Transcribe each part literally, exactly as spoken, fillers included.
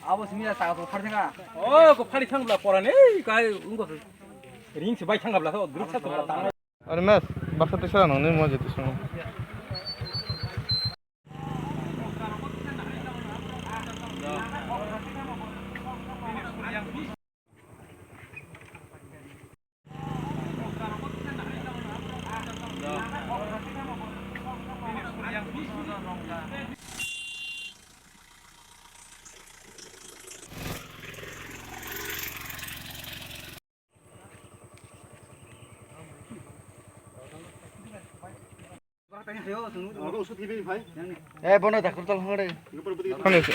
Abo simi ya saka to phar thanga. Oh, ko phari thang bla pora nei kai ungko ring se bai thang bla to group sa to tang. Are mes, baksa tisa nang ni mo je tisa. Eh, bono dakur tal hangre. Kono se?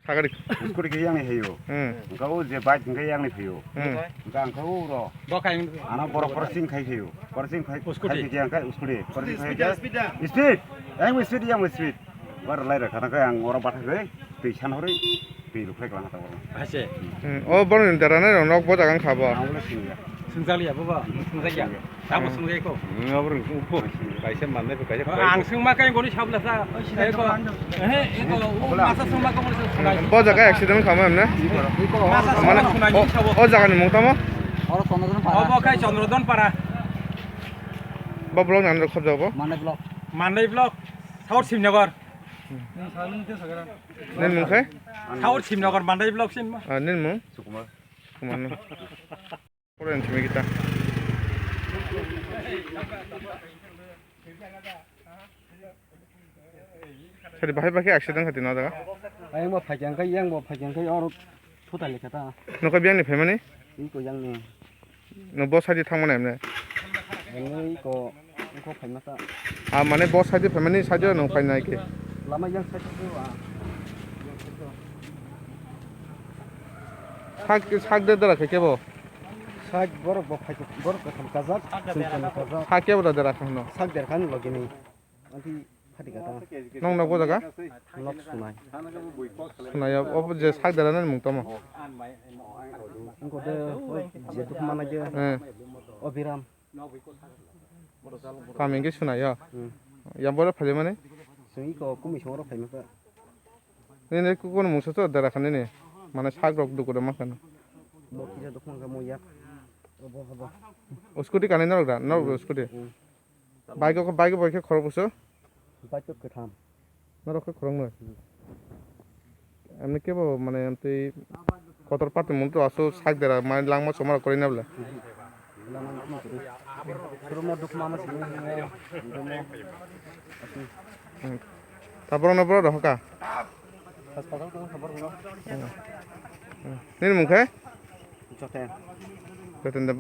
Sagari. Skuri ke yang ni hayo. Hmm. Engka o je bike engka yang ni hayo. Hmm. Engka engka o ro. Bokai. Ana borok crossing khai hayo. Crossing khai. Scooty. Khai ke engka skuri. Crossing khai ke. Speed, speed. Speed. Yang speed, yang speed. Bar lai ra khana khe ang oro bathagwi twi san hori twi rwkhlai klang ta oro. Ase. Hmm, o boroni dara nai rok nok bo jaga wngkha bo. Ang ulo singya. Singjakliya bobo, singjakya. Tamo singjakya ko. Hmm, abro ko. Kaisa mannai ko kaisa. Ang singma kai goni sabla sa. Eko. Eh, eko. Masa singma ko goni sa. Bo jaga accident khama emne. Masa singma sunai sabo. O jaga ni mung tamo? Oro Chandrodon para. Obo kai Chandrodon para. Bo block nang rok khobjak bo? Mannai block. Mannai block. South Simnagar. Nini mung khe? South Simnagar Mandai block sin ma. Ah, nini mung? Sukumar. Sukumar no. Pura yang simi kita. Sari bahai bahai accident khati na jaga. Ayang bo phaikang kai, yang bo phaikang kai, oro thuta lekha ta. Nokha biyang ni phaimani? Iko yang ni. No bo side thang mane emne. Emne ko ko phaima ta. Ah, mane bo side phaimani side no phainai ke. Lama yang side ko ah. Sak sak de dara ke bo. Sak borok bo phai borok ko tham kajak, sing tham kajak. Sak ke bo dara khano. Sak der khan logini. Anti phati kata. Nong nok bo jaga? Nok sunai. Sunai ya, obo je sak dara nani mung tamo? Engko de, oi, je duk mana je. Eh. Obiram. Kami engke sunai ya. Hmm. Yang boro phali mani? Sung iko kumi song oro phai maka. Nini kukuno mungsa to dara khani ni. Mane sak rok duk ro makana. Bo kisa duk mangka mo ya. Obo, obo. O scooty kanai norok da? Norok da scooty? Hmm. Bike ko, bike bai khe khorok buso? Bike ko kwtham. Norok khe khoroknwi? Hmm. Amni kebo mane amtwi kotor party mung to aso sak dera mane langma choma rok kwrwi na bwle. Langma choma kwrwi. Surumo dukma ma sini. Hmm. Ta borok no borok rohor ka? Hospital ko borok no. Hmm. Hmm. Nini mung khe? Joten. Joten da